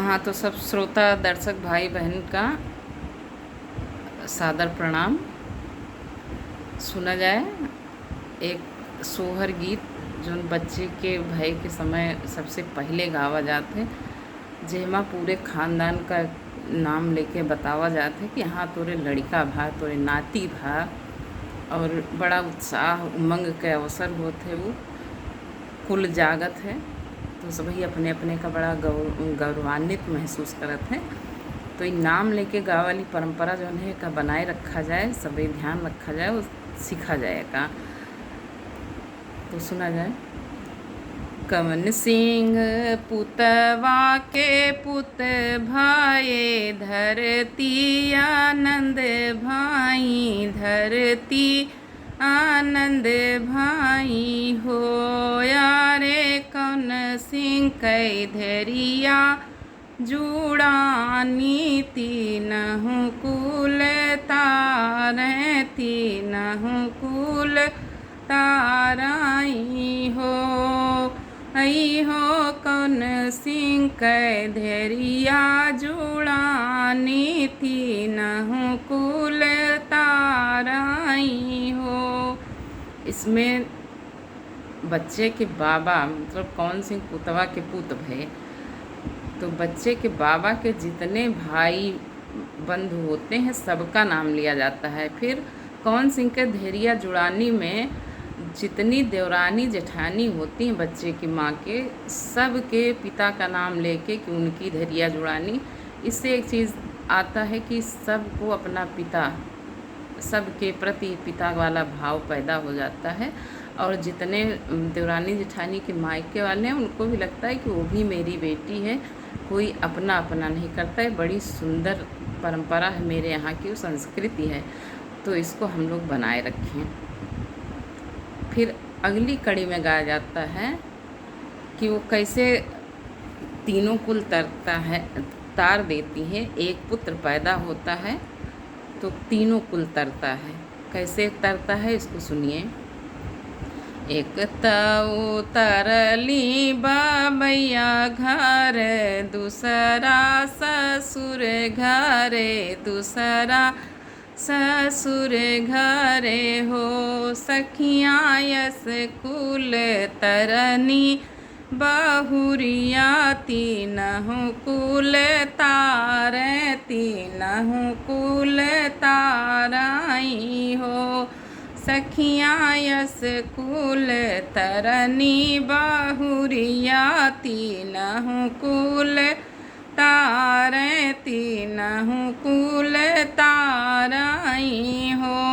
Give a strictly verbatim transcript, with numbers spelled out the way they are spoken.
हाँ, तो सब श्रोता दर्शक भाई बहन का सादर प्रणाम। सुना जाए एक सोहर गीत, जौन बच्चे के भय के समय सबसे पहिले गावा जात है, जेमा पूरे खानदान का नाम लेके बतावा जात है कि हाँ, तोरे लड़िका भा, तोरे नाती भा, और बड़ा उत्साह उमंग के अवसर होत है। वो कुल जागत है, तो सबही अपने अपने का बड़ा गौ-, गौरवान्वित महसूस करत है। तो ई नाम लेके गावे वाली परंपरा जौन है, का बनाए रखा जाए, सबही ध्यान रखा जाए, वो सीखा जाए का। तो सुना जाए। कवन सिंह पुतवा के पुत भाए धरती, आनंद भाई धरती, आनंद भाई हो। यारे कौन सिंह कै धरिया जुड़ानी, तीनहु कुल तारे, तीनहु कुल ताराई हो। आई हो कौन सिंह कै धरिया जुड़ानी, तीनहु कुल ताराई हो। इसमें बच्चे के बाबा, मतलब कौन सिंह पुतवा के पूत भए, तो बच्चे के बाबा के जितने भाई बंधु होते हैं, सबका नाम लिया जाता है। फिर कौन सिंह के धरिया जुड़ानी में जितनी देवरानी जेठानी होती हैं बच्चे की माँ के, सबके पिता का नाम लेके कि उनकी धरिया जुड़ानी। इससे एक चीज़ आता है कि सबको अपना पिता, सबके प्रति पिता वाला भाव पैदा हो जाता है। और जितने, उम, देवरानी जेठानी के मायके वाले हैं, उनको भी लगता है कि वो भी मेरी बेटी है, कोई अपना अपना नहीं करता है। बड़ी सुंदर परंपरा है मेरे यहाँ की, वो संस्कृति है, तो इसको हम लोग बनाए रखें। फिर अगली कड़ी में गाया जाता है कि वो कैसे तीनों कुल तरता है, तार देती है। एक पुत्र पैदा होता है तो तीनों कुल तरता है। कैसे तरता है, इसको सुनिए। एक तऊ तरली बबैया घर, दूसरा ससुर घरे, दूसरा ससुर घरे हो। सखिया यस कुल तरनी बहुरिया, तीनहु कुल तारे, तीनहु कुल ताराई हो। सखिया यस कुल तरनी बहुरिया, तीनहु कुल तारे, तीनहु कुल ताराई हो।